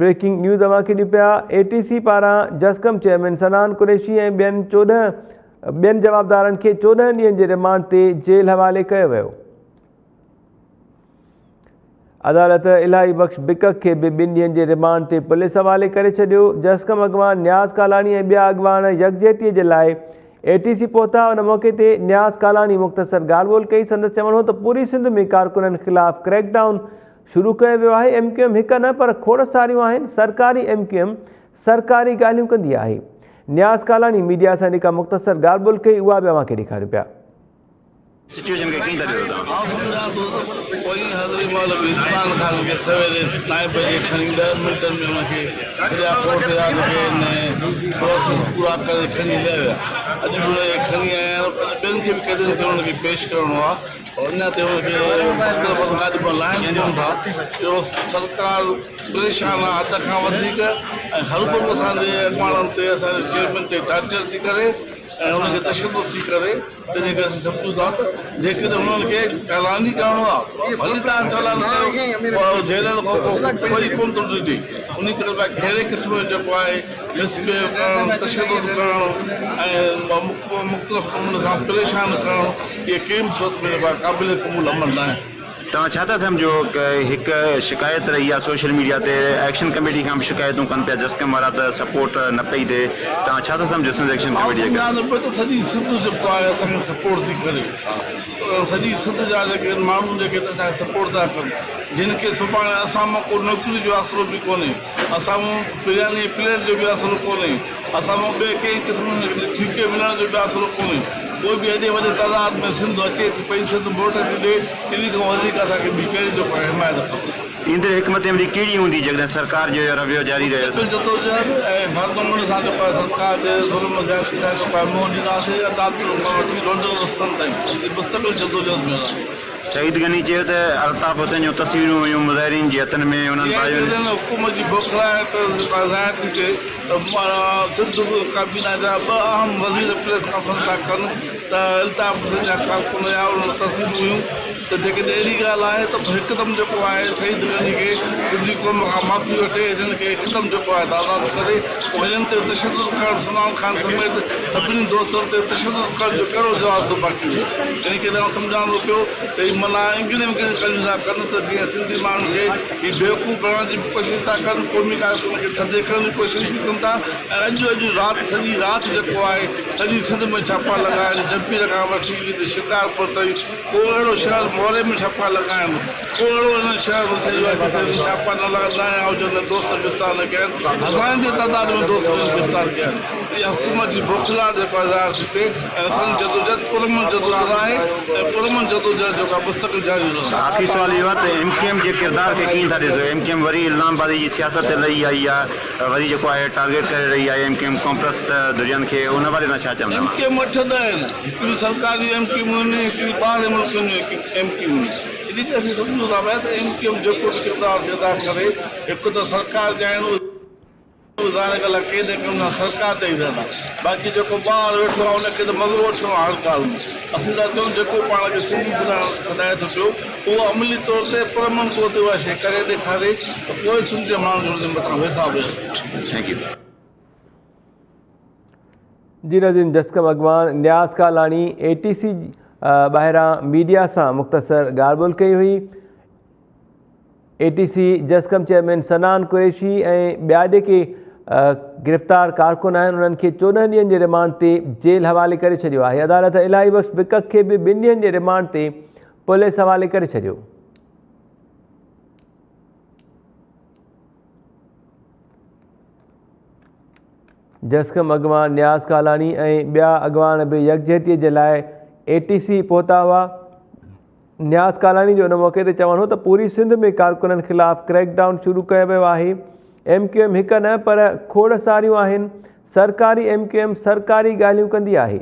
Breaking news اوهان کي ڏيون پيا اي ٽي سي پاران جسقم چيئرمين صنعان قريشي ۽ ٻين 14 ٻين جوابدارن کي 14 ڏينهن جي رمانڊ تي جيل حوالي ڪيو ويو. عدالت الاهي بخش بڪڪ کي به ٻن ڏينهن جي رمانڊ تي پوليس حوالي ڪري ڇڏيو. جسقم اڳواڻ نياز ڪالاڻي ۽ ٻيا اڳواڻ يڪجهتي جي لاء اي ٽي سي پهتا. ان موقعي تي نياز ڪالاڻي مختصر ڳالهه ٻولهه ڪئي. سندس چوڻ هو ته پوري سنڌ ۾ ڪارڪنن خلاف ڪريڪ ڊائون شروع ڪيو ويو آهي، ايم ڪيو ايم هڪ نه پر کوڙ ساريون آهن، سرڪاري ايم ڪيو ايم سرڪاري ڳالهيون ڪندي آهي. نياز ڪالاڻي ميڊيا سان جيڪا مختصر ڳالهه ٻولهه ڪئي اها به اوهان کي ڏيکاريون پيا. سچوئيشن کي ڪيئن ٿا ڏسو توهان؟ آئون سمجهان ٿو ته پوئين حاضري مهل به عمران خان کي سويري نائين بجي کڻي ڏهن منٽن ۾ ان کي سڄا ڪورٽ جا جيڪي آهن پروسيس پورا ڪري کڻي هليا ويا. اڄ به ان کي کڻي آيا آهن پر ٻين کي به قيدين کي انهن کي پيش ڪرڻو آهي. اڃا تائين ان کي مختلف گاڏي مان لاهين ڪونه ٿا جو سرڪار پريشان آهي حد کان وڌيڪ ۽ هربرو اسان جي اڳواڻن تي اسان جي چيئرمين تي ٽارچر ٿي ڪري ۽ ان کي تشدد ٿي ڪري تنهنجي ڪري اسين سمجهون ٿا ته جيڪڏهن انهن کي چالان ئي ڪرڻو آهي ڀلي توهان چالان ڪيو پر جيلن کان پوء ڪوئي ڪونه ٿو ڊڄي انهي ڪري ڪهڙي قسم جو جيڪو آهي مس بهيو ڪرڻ تشدد ڪرڻ ۽ مختلف نموني سان پريشان ڪرڻ اهي ڪنهن به صورت ۾ جيڪو آهي قابل قبول عمل ناهي. توهان ڇا ٿا سمجهو ته هڪ شڪايت رهي آهي سوشل ميڊيا تي ايڪشن ڪميٽي کان به شڪايتون ڪن پيا جسقم وارا ته سپورٽ نه پئي ٿئي توهان ڇا ٿا سمجهو سنڌ ايڪشن آئون ڪميٽي جي سمجهان ٿو پيو ته سڄي سنڌ جيڪو آهي اسان کي سپورٽ ٿي ڪري سڄي سنڌ جا جيڪي ماڻهو جيڪي اسان کي سپورٽ ٿا ڪن جن کي سڀاڻي اسان مان ڪو نوڪري جو آسرو به ڪونهي اسان مان برياني جي پليٽ جو به آسرو ڪونهي اسان مان ٻئي ڪنهن قسم جي ٺيڪي ملڻ جو به آسرو ڪونهي. پوء به ايڏي وڏي تعداد ۾ سنڌ اچي ٿي پئي، سنڌ موٽ ٿي ڏئي، انهي کان وڌيڪ اسان کي ٻي ڪهڙي جيڪو آهي حمايت کپي. ايندڙ حڪمت عملي ڪهڙي هوندي جيڪڏهن سرڪار جو اهو رويو جاري رهيو ته؟ مستقل جدوجهد ۽ هر نموني سان جيڪو آهي سرڪار جي ظلم زيادتي سان جيڪو آهي منهن ڏينداسين، عدالتن کان وٺي روڊن رستن تائين اسين مستقل جدوجهد ۾ رهنداسين. سعيد غني چيو ته الطاف حسين جون تصويرون هيون مظاهرين جي هٿن ۾ انهن جنهن بايو. جڏهن حڪومت جي بوکلاهٽ ظاهر ٿي ٿئي ته سنڌ ڪابينا جا ٻه اهم وزير پريس ڪانفرنس ٿا ڪن ته الطاف حسين جا ڪارڪن يا انهن وٽ تصويرون هيون ته جيڪڏهن اهڙي ڳالهه آهي ته پوء هڪدم جيڪو آهي سعيد غني کي سنڌي قوم کان معافي وٺي هنن کي هڪدم جيڪو آهي ته آزاد ڪري پوء هنن تي تشدد ڪرڻ سلمان خان سميت سڀني دوستن تي تشدد ڪرڻ جو ڪهڙو جواز ٿو باقي هجي؟ انهي ڪري آئون سمجهان ٿو پيو ته هي ملان انگڙي ونگڙي ڳالهيون ٿا ڪن ته جيئن سنڌي ماڻهن کي هي بيوقوف بڻائڻ جي به ڪوشش ٿا ڪن، قومي ڪارڪنن کي ٿڌي ڪرڻ جي ڪوشش به ڪن ٿا ۽ اڄ اڄ رات سڄي رات جيڪو آهي سڄي سنڌ ۾ ڇاپا لڳائن، جهمپير کان وٺي ويندي شڪارپور تائين ڪو اهڙو شهر موري ۾ ڇاپا لڳائن، ڪو اهڙو هن شهر ۾ سڄو آهي جتي به ڇاپا نه لڳندا ۽ هجن ۽ دوست گرفتار نه ڪيا آهن، هزارين جي تعداد ۾ دوست هنن گرفتار ڪيا آهن. اها حڪومت جي بوکلاهٽ جيڪو آهي ظاهر ٿي پئي ۽ اسان جي جدوجهد پرامن جدوجهد آهي ۽ پرامن جدوجهد جيڪو آهي مستقل جاري رهندي. آخري سوال اهو آهي ته ايم ڪيو ايم جي ڪردار کي ڪيئن ٿا ڏسو؟ ايم ڪيو ايم وري الزام بازي جي سياست تي لهي آئي آهي، وري جيڪو آهي ٽارگيٽ ڪري رهي آهي ايم ڪيو ايم قومپرست ڌرين کي، ان حوالي سان ڇا چوندا؟ ايم ڪيو ايم اٺ ڏهه آهن، هڪڙيون سرڪاري ايم ڪيو ايم آهن، هڪڙيون ٻاهرين ملڪن جون ايم ڪيو ايم آهن. انهي ڪري اسين سمجهون ٿا پيا ته ايم ڪيو ايم جيڪو به ڪردار ٿئي ادا ڪري، هڪ ته سرڪار جا آهن اهي ظاهر ڳالهه آهي ڪنهن نه ڪنهن سان سرڪار تي ئي رهندا، باقي جيڪو ٻاهر ويٺو آهي ان کي ته مزو وٺڻو آهي هر ڳالهه ۾. اسين ٿا چئون جيڪو پاڻ کي سنڌي سڏائي ٿو پيو اهو عملي طور تي پرامن طور تي اها شيء ڪري ڏيکاري ته پوء سنڌ جي ماڻهن جو ان جي مٿان ويساهه ويهندو. Thank you. جي ناظرين جسقم اڳواڻ نياز ڪالاڻي اي ٽي سي ٻاهران ميڊيا سان مختصر ڳالهه ٻولهه ڪئي هئي. اي ٽي سي جسقم چيئرمين صنعان قريشي ۽ ٻيا جيڪي گرفتار ڪارڪن آهن انهن کي 14 ڏينهن جي رمانڊ تي جيل حوالي ڪري ڇڏيو آهي. عدالت الاهي بخش بڪڪ کي به ٻن ڏينهن جي رمانڊ تي پوليس حوالي ڪري ڇڏيو. جسقم اڳواڻ نياز ڪالاڻي ۽ ٻيا اڳواڻ به يڪجهتي جي لاء اي ٽي سي پهتا هئا. نياز ڪالاڻي جو ان موقعي تي چوڻ هو ته پوري سنڌ ۾ ڪارڪنن خلاف ڪريڪ ڊائون شروع ڪيو ويو آهي، ايم ڪيو ايم هڪ نه پر کوڙ ساريون آهن، سرڪاري ايم ڪيو ايم سرڪاري ڳالهيون ڪندي آهي.